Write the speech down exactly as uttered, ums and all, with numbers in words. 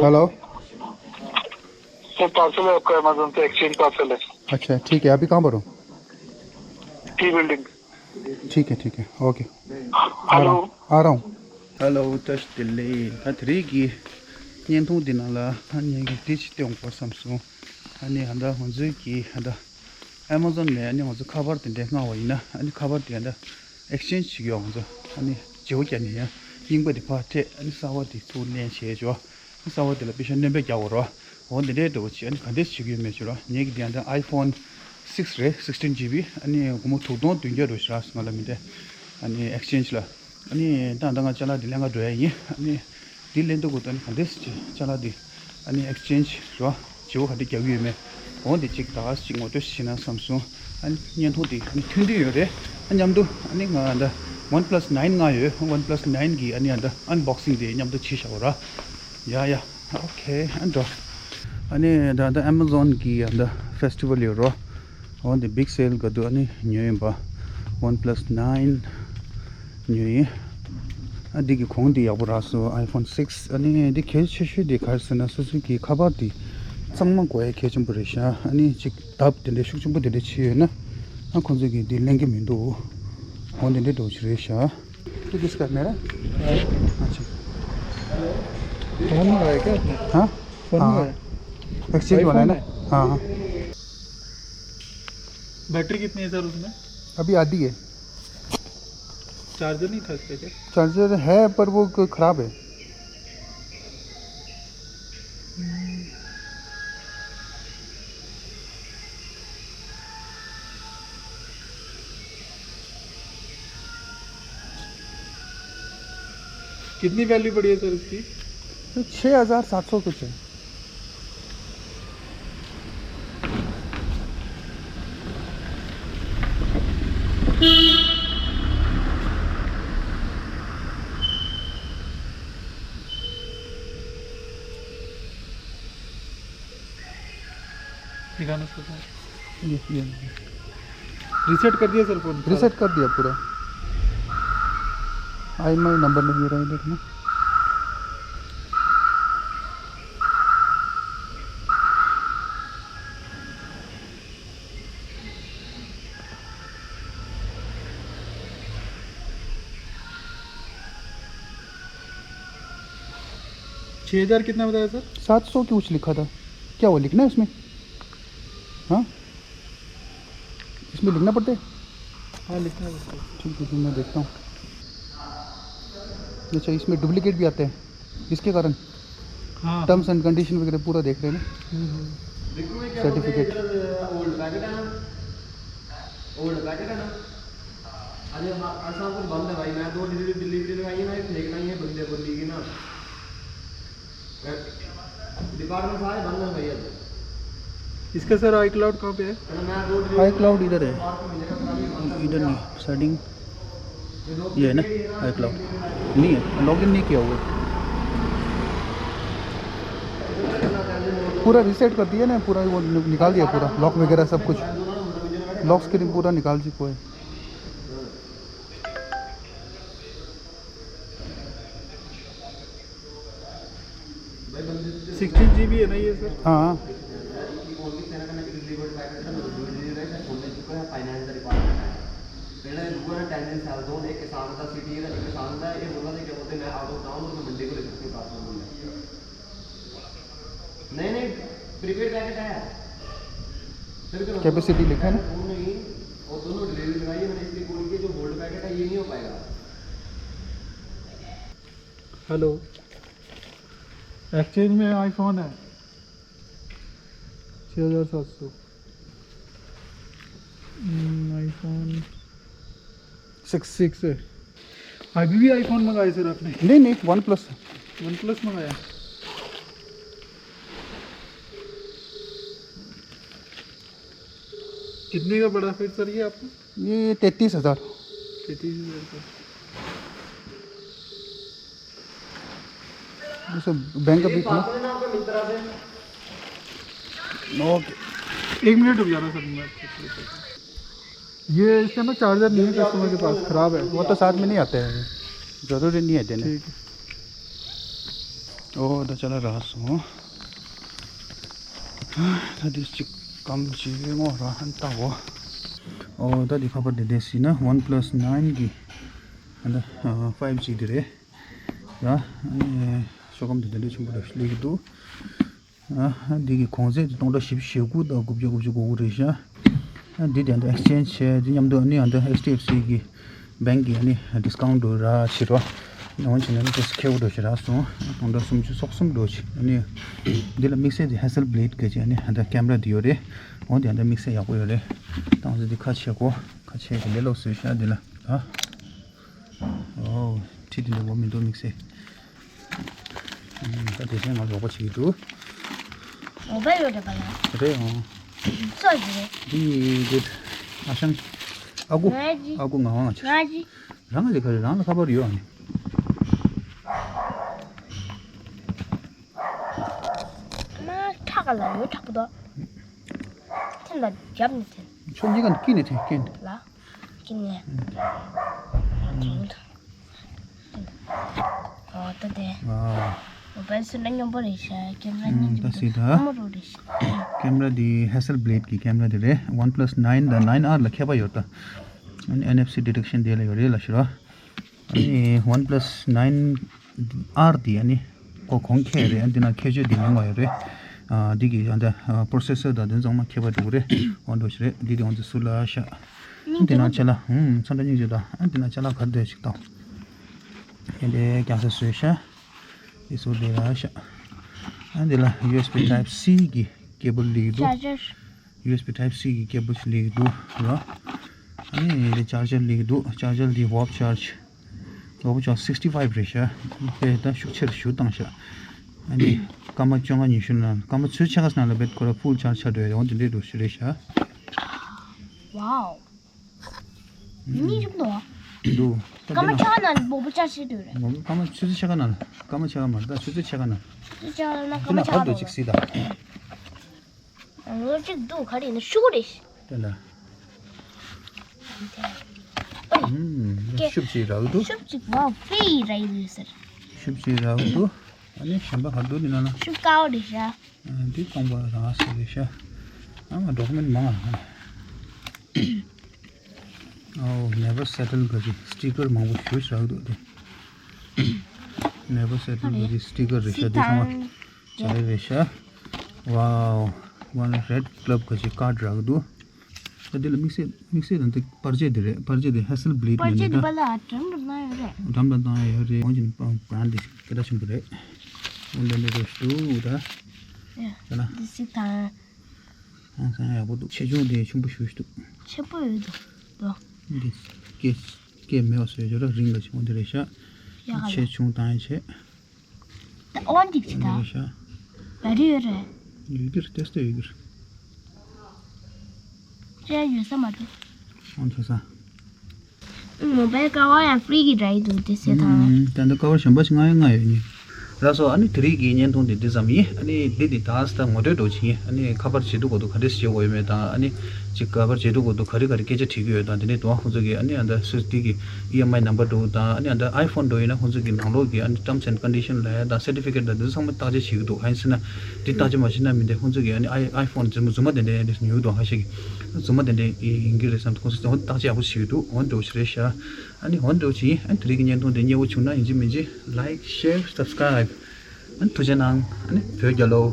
Hello. Sir, parcel है आपका, अमेजोन से एक्सचेंज पार्सल है। अच्छा, ठीक है, अभी कहाँ पर हो? T building. ठीक है, ठीक है, ओके। आ रहा हूँ, आ रहा हूँ। Hello, བཀྲ་ཤིས་བདེ་ལེགས། ད་དེ་རིང་གི་བརྙན་ཐུང་འདི་ནང་ལ་ཨ་ནི་ངས་འདི་ཅིག་སྟོན་དགོས་བསམ་སོང་། ཨ་ནི་ཨ་ད་ང་ཚོའི་གི་ཨ་ད་Amazon་ནས་ཨ་ནི་ང་ཚོ་ཁ་པར་དེ་འདྲས་མངགས་པ་ཡིན་ན། ཨ་ནི་ཁ་པར་དེ་ཨ་ད་exchange་བྱེད་ཀྱི་ཡོད། ང་ཚོ་ཨ་ནི་བརྗེ་པོ་རྒྱག་ནས་ཡང་རྙིང་པ་དེ་ཕར་སྤྲད། ཨ་ནི་གསར་པ་དེ་ཚུར་ལེན་བྱས་བྱས། གསར་པ་དེ་ལ་པེ་ཤ་སྣོན་པ་རྒྱག་དགོས་རེད་བ། འོ་འདི་འདྲའི་འདྲ་བོ་ཅིག་ཨ་ནི་ག་འདྲས་བྱེད་ཀྱི་ཡོད་མེད་ཅིག་ར། ངེད་ཀྱི་དེ་ཡང་ད་iPhone six་རེད། sixteen GB། ཨ་ནི་སྒོར་མོ་དྲུག་སྟོང་བདུན་བརྒྱ་རུ་ཞིག་རག་སོང་ང་ལ་མི་འདྲ། ཨ་ནི་exchange་ལ། ཨ་ནི་ད་ད་ང་ཅ་ལག་འདི་ལེན་ག་འགྲོ་ཡ་ཡིན། ཨ་ནི་འདི་ལེན་དུས་སྒོ་ད་ནི་ག་འདྲས་ཅིག་ཅ་ལག་འདི་ཨ་ནི་exchange་ར་བྱེད་པོ་ག་འདྲས་རྒྱག་གི་ཡོད་མེད། འོ་འདི་ཅིག་ད་ག་ཅིག་ངོ་སྤྲོད་ཞིག་བྱེད་ན་བསམ་སོང་། ཨ་ནི་བརྙན་ཐུང་འདི་ཨ་ནི་ཐུང་ཐུང་ཡོད་རེད། ཨ་མཉམ་དུ་ཨ་ནི་ང་ད་OnePlus nine་མངགས་ཡོད། OnePlus nine་གི་ཨ་ནི་ཨ་ད་unboxing་འདི་མཉམ་དུ་བྱེད་བཞག་གོ་ར། ཡ་ཡ། ཨོ་ཁེ། ཨ་འགྲོ། ཨ་ནི་ད་ལྟ་Amazon་གི་ཨ་ད་festival་ཡོད་རོ། འོ་འདི་big sale་ག་དུས་ཨ་ནི་ཉོས་ཡིན་པ། OnePlus nine་ཉོས་ཡིན། ཨ་འདི་གི་གོང་འདི་ཡག་པོ་རག་སོང་། iPhone six། ཨ་ནི་འདི་གལ་ཆེ་ཤོས་དེ་ག་རེ་ཟེར་ན། སོ་སོའི་གི་ཁ་པར་འདི་གཙང་མ་དགོས་ཡ་གལ་ཆེན་པོ་རེད་ཤག་ཨ་ནི་ཅིག་ལྡབ་དེ་འདྲའི་ཤུགས་ཆེན་པོ་དེ་འདྲ་བྱས་ཡོད་ན། ཨ་ཁོང་ཚོས་གི་འདི་ལེན་གི་མི་འདུག་འོ་འདི་འདྲའི་འདྲ་བོ་ཞིག་རེད་ཤག ये किसका है? मेरा? अच्छा। फोन मंगाया क्या आपने? हाँ। फोन हाँ। मंगाया? एक्सचेंज वाला है ना? iPhone है? हाँ, हाँ। बैटरी कितनी है सर उसमें? अभी आधी है। चार्जर नहीं था इसका क्या? चार्जर है, पर वो क-, खराब है। कितनी वैल्यू पड़ी है सर इसकी? तो छः हज़ार सात सौ कुछ है। दिखाना सर। ये, ये। रीसेट कर दिया सर फोन? रीसेट कर दिया पूरा। आई एम आई नंबर नहीं रहा इधर में। छः हज़ार कितना बताया सर? सात सौ कुछ लिखा था। क्या वो लिखना है उसमें? हाँ, इसमें लिखना पड़ता है। हाँ, लिखना पड़ता है। ठीक है, फिर मैं देखता हूँ। अच्छा, इसमें डुप्लीकेट भी आते हैं, इसके कारण हाँ। टर्म्स एंड कंडीशन वगैरह पूरा देख रहे हैं ना। हम्म, हम्म। देखो, ये क्या बोलते हैं, सर्टिफिकेट। इधर ओल्ड पैकेट है ना, ओल्ड पैकेट है ना। अरे हाँ, ऐसा कुछ बंद है भाई, मैं दो डिलीवरी, डिलीवरी लगाई है ना, ये फेंकना ही है, बंदे बोली की ना। डिपार्टमेंट सारे बंद हैं भैया। इसका सर iCloud कहाँ पे है? iCloud इधर है, इधर नहीं, सेटिंग, ये है ना, iCloud नहीं है, लॉगिन नहीं किया हुआ है। पूरा रीसेट कर दिया ना, पूरा वो नि-, निकाल दिया पूरा, लॉक वगैरह सब कुछ, लॉक स्क्रीन पूरा निकाल चुका है। सिक्सटीन जीबी है ना ये सर? हाँ। नहीं, नहीं, प्रीपेड पैकेट है। कैपेसिटी लिखा है ना? वो नहीं, वो दोनों डिलीवरी लगाई है मैंने, इसलिए कॉल किया, जो ओल्ड पैकेट है, ये नहीं हो पाएगा। हेलो, एक्सचेंज में आईफोन है, छः हज़ार सात सौ। हम्म, आईफोन सिक्स। सिक्स है। अभी भी आईफोन मंगाया सर आपने? नहीं, नहीं, वन प्लस। वन प्लस मंगाया। कितने का पड़ा फिर सर ये आपको? ये तैंतीस हज़ार। तैंतीस हज़ार का। जैसे बैंक अभी था। ओके। एक मिनट रुक जाना सर, मैं check कर लेता हूँ। ये इसका ना चार्जर नहीं है कस्टमर के पास, ख़राब है। वो तो साथ में नहीं आते हैं, ज़रूरी नहीं है देने। ठीक है। ཨོ་ད་ཅ་ལག་རག་སོང་། ད་འདི་གཅིག་སྐམ་ཅིག་སྔོ་ར་ཧན་ཏའོ། ཨོ་ད་འདི་ཁ་པར་འདི་འདི་སི་ན་ཝན་པ་ལ་སི་ནའིན་གི་ཨ་ད་ཕའིབ་ཅིག་འདི་རེད། ཡ་ཨ་ནི་ཤོག་སྐམ་འདི་འདི་འདྲ་ཆེན་པོ་འདྲ་ཞིག་སླེབས་ཀྱི་འདུག་ཨ་འདི་གི་གོང་ཚད་དེ་སྟོང་ཕྲག་བཞི་བཅུ་ཞེ་དགུ་དང་དགུ་བརྒྱ་དགུ་བཅུ་གོ་དགུ་རེད་ཤག་ཨ་འདི་དེ་འདྲ་ཨེག་སི་ཅེན་ཇི་བྱས་དེ་མཉམ་དུ་ཨ་ནི་ཨ་འདི་ཨེཆ་ཌི་ཨེཕ་སི་གི་བེང་གི་ཨ་ནི་ཌིས་ཀའུན་ཊི་འདྲ་རག་ཕྱིར་རོ། ཨ་འོན་ཅི་ནས་ཨ་ནི་ཏོག་ཙམ་ཁེ་པོ་འདྲ་ཞིག་རག་སོང་། སྟོང་ཕྲག་སུམ་ཅུ་སོ་གསུམ་འདྲ་ཞིག་ཨ་ནི་འདི་ལ་དམིགས་བསལ་དེ་ཧེ་སལ་བི་ལེ་ཌི་གི་ཅིག་ཨ་ནི་ཨ་འདི་ཀེམ་ར་དེ་ཡོད་རེད། འོ་དེ་ཨ་འདི་དམིགས་བསལ་ཡག་པོ་ཡོད་རེད། ཏང་ཙི་དེ་ཁ་ཕྱེ་གོ་ཁ་ཕྱེ་གི་ལས་ལོག་བཟོས་ཤག་འདི་ལ་ཨ། ཨོ། ཁྲིད་དེ་འདྲ་བོ་མི་འདུག་དམིགས་བསལ། ཨུམ། ད་དེ་བཞིན་ང་རོགས་པ་བྱེད་ཀྱི་འདུག་མོ་བལ་ཡོད་རེད་པ་ལ། རེད་ཨང་། ཚོ་ཡི་རེད། འདི་འདི་ཨ་ཞང་། ཨ་ཁུ། ང་ཡི་ཨ་ཁུ་ང་ཝང་ང་ཆ། ང་ཡི། རང་ལ་ག་རེ་རང་ལ་ཁ་པར་ཡོད་ཨ་ནི། མ་ཁྲག་ལ་ཡོད་ཁྲག་པོ་དོ། ཐེན་ལ་རྒྱབ་ནས་ཐེན། ཆོ་གཉིས་ཀ་ནས་ཀི་ནས་ཐེན་ཀན། ལ། ཀི་ནས། ཨོ་ད་དེ། ཨ། མོ་བལ་སུ་ན་སྙོམས་པོ་རེད་ཤག་ཀེམ་ར་ཨ་ཉིན་ད་སི་ད། ཨ་མོ་རོ་རེད་ཤག་ཀེམ་ར་འདི་ཧེ་སལ་བི་ལེ་ཌི་གི་ཀེམ་ར་འདི་རེད། ཝན་པ་ལ་སི་ནའིན་དང་ནའིན་ཨར་ལ་ཁྱད་པར་ཡོད་ད། ཨ་ནི་ཨེན་ཨེཕ་སི་ཌི་ཊེག་ཤན་དེ་ལ་ཡོད་རེད་ལ་ཤི་རོ། ཨ་ནི་ཝན་པ་ལ་སི་ནའིན་ཨར་དེ་ཨ་ནི་ཁོ་གོང་ཁེ་རེད། ཨ་འདི་ན་ཁྱད་ཆོས་དེ་ཉུང་བ་ཡོད་རེད། ཨ་འདི་གི་ཨ་འདི་པོ་རོ་སེ་སར་དང་དེ་ཚང་མ་ཁྱད་པར་འགྲོ་གི་རེད། འོ་འདྲ་ཞིག་རེད། འདི་དེ་ང་ཚོ་སུ་ལ་ཤ། སྙིང་འདི་ན་རྗེ་ཆེ་ལ་ཧུམ་ཚོན་ཁྲ་སྙིང་རྗེ་ད། ཨ་འདི་ན་ཅ་ལག་ག་རེ་འདྲ་ཞིག་དང་། ཨ་འདི་རྒྱང་ས་བཟོས་ཤ། འདི་སུ་འདི་ལ་ཤ། ཨ་འདི་ལ་ཡུ་ཨེས་བི་ཊའིབ་སི་གི་ཀེ་བལ་ལིག་འདུག་ཅར་ཇར། ཡུ་ཨེས་བི་ཊའིབ་སི་གི་ཀེ་བལ་ཞིག་ལིག་འདུག་ར། ཨ་ནི་འདི་ཅར་ཇར་ལིག་འདུག་ཅར་ཇར་འདི་ཝོབ་ཅར་ཇི། ཝོབ་ཅར་ཇི་སིག་སི་ཊི་ཕའིབ་རེད་ཤག་དཔེ་ད་ཤུགས་ཆེར་ཞུ་བཏང་ཤག་ཨ་ནི་སྐར་མ་བཅོ་ལྔ་ཉི་ཤུ་ནང་སྐར་མ་ཆུ་ཚོད་ཕྱེད་ཀ་ནང་ལ་བེད་ཁོ་ར་ཕུལ་ཅར་ཇི་ཆགས་འགྲོ་ཡ་རེད། འོ་འདི་འདྲའི་འདུག་ཞུ་རེད་ཤག་ཝའོ། མི་རིགས་དོ། འདུག་སྐར་མ་ཕྱེད་ཀ་ནང་ཝོབ་ཅར་ཇི་བྱེད་འདོད་རེད། ཝོབ་སྐར་མ་ཆུ་ཚོད་ཕྱེད་ཀ་ནང་ལ་སྐར་མ་ཕྱེད་ཀ་མ་རེད་ད་ཆུ་ཚོད་ཕྱེད་ཀ་ནང་། ཆུ་ཚོད་ཕྱེད་ཀ་ནང་སྐར་མ་ཕྱེད་ཀ་འདུག་ཅིག་སྲིད་ད། ངོ་གཅིག་འདུག་ག་རེ་ཡིན་ན་ཤུ་གུ་རེད། དེ་ལ། ཨུམ། ཀེ་ཤུབ་ཅིག་རག་འདུག་ཤུབ་ཅིག་ཝའོ་ཧྥི་རི་རག་འདུག་ཟེར། ཤུབ་ཅིག་རག་འདུག་ཨ་ནི་གཞན་པ་ག་འདུག་འདི་ན་ན། ཤུབ་དཀར་པོ་རེད་ཤག་ཨ་འདི་སྟོང་པ་རང་ཟེར་རེད་ཤག་ཨ་མ་ཌོ་ཀུ་མེན་མང་ཨ། ཨོ་ནེ་བར་སེ་ཊལ་ག་ཅིག་སི་ཊི་ཀར་མང་པོ་ཞེ་པོ་རག་འདུག་དེ། ནེ་བར་སེ་ཊལ་ག་ཅིག་སི་ཊི་ཀར་རེད་ཤག་དེ་ཚང་མ། ཇ་རེ་རེད་ཤག་ཝའོ། ཝན་རེཌ་ཀ་ལབ་ག་ཅིག་ཀར་ཌི་རག་འདུག་ད་འདི་ལ་དམིགས་བསལ་དམིགས་བསལ་དང་འདི་པར་ཆས་འདི་རེད། པར་ཆས་འདི་ཧེ་སལ་བི་ལེ་ཌི་པར་ཆས་འདི་པ་ལ་འགྲམ་ལ་བཏང་ཡོད་རེད། འགྲམ་ལ་བཏང་ཡོད་རེད། འོན་ཀྱང་བྷ་རན་ཌི་འདི་སྐད་གྲགས་ཆེན་པོ་རེད། འོན་ཏེ་འདི་རེད་འདུག་ད། ཡ། ད་ལ། འདི་སི་དང་། ཧང་སང་ཡག་པོ་འདུག་ཆེ་ཆུང་དེ་ཆུང་པོ་ཞུ་ཞུ་འདུག་ཆེན་པོ་ཡོད་འདུག་དོ། འདི་སྐད་སྐད་མེད་པ་བཟོས་ཡོད་ར་རིང་ལ་ཆེ་མོ་འདི་རེད་ཤག་ཡག་ག་ཆེ་ལ་ཆུང་བཏང་ཡ་ཆེ། ད་ཨོན་ཏིག་ཅི་ད། འདི་རེད་ཤག་བ་རི་ཡོད་རེད། ཡོད་གི་རེད་ཏེ་སྟེ་ཡོད་གི་རེད། ཅེ་ཡོད་ས་མ་རེད། ཨོན་ཆེ་ས། མོ་བལ་ཀ་བར་ཡང་ཧྥི་རི་གི་རག་གི་འདུག་དེ་སེ་ཐང་། ད་ལྟ་ཀ་བར་གཞན་པ་ཞིག་ང་ཡང་ང་ཡོད་ནི། ར་སོ་ཨ་ནི་དེ་རིང་གི་བརྙན་ཐུང་དེ་འདི་ཙམ་ཡིན། ཨ་ནི་འདི་འདི་ད་ས་ད་ངོ་སྤྲོད་འགྲོ་ཆེ་ཡིན། ཨ་ནི་ཁ་པར་བྱེད་དུས་གོ་དུ་ག་འདྲས་བྱེད་དགོས་ཡོད་མེད་དང་ཨ་ནི་ཅིག་ཁ་པར་བྱེད་དུས་གོ་དུ་ག་རེ་ག་རེ་སྐད་ཆ་དྲིས་ཀྱི་ཡོད་དང་དེ་ནས་དུང་ཁོང་ཚོ་གི་ཨ་ནི་ཨ་ད་སུ་འདི་གི་ཨི་ཨེམ་ཨའི་ནམ་བར་འགྲོ་དང་ཨ་ནི་ཨ་ད་ཨའི་ཕོན་འགྲོ་ཡིན་ན་ཁོང་ཚོ་གི་ནང་ལོགས་གི་ཨ་ནི་terms and condition ལ་ཡ་དང་certificate དང་འདི་ཚོ་ཚང་མ་བརྟག་དཔྱད་བྱེད་ཀྱི་འདུག་ཨ་ཡིན་ཟེར་ན་འདི་བརྟག་དཔྱད་མ་བྱེད་ན་མི་འདི་ཁོང་ཚོ་གི་ཨ་ནི་ཨའི་ཨའི་ཕོན་རྫུན་མ་རྫུན་མ་དེ་འདྲས་ཉོས་འདུག་ཧ་ཤེས་ཀྱི་རྫུན་མ་དེ་འདྲས་ཡིན་གྱི་རེད་བསམ་ཁོང་ཚོ་བརྟག་དཔྱད་ཡག་པོ་བྱེད་ཀྱི་འདུག་འོ་འདྲ་བོ་ཞིག་རེད་ཤག་ཨ་ནི་འོ་འདྲ་བོ་ཞིག་ཡིན། ཨ་ནི་དེ་རིང་གི་བརྙན་ཐུང་དེ་མཉེས་པོ་བྱུང་ན་ཡིན་གཅིག་མིན་གཅིག་like share subscribe ཨ་ནི་ཐུགས་རྗེ་གནང་། ཨ་ནི་བོད་རྒྱལ་ལོ།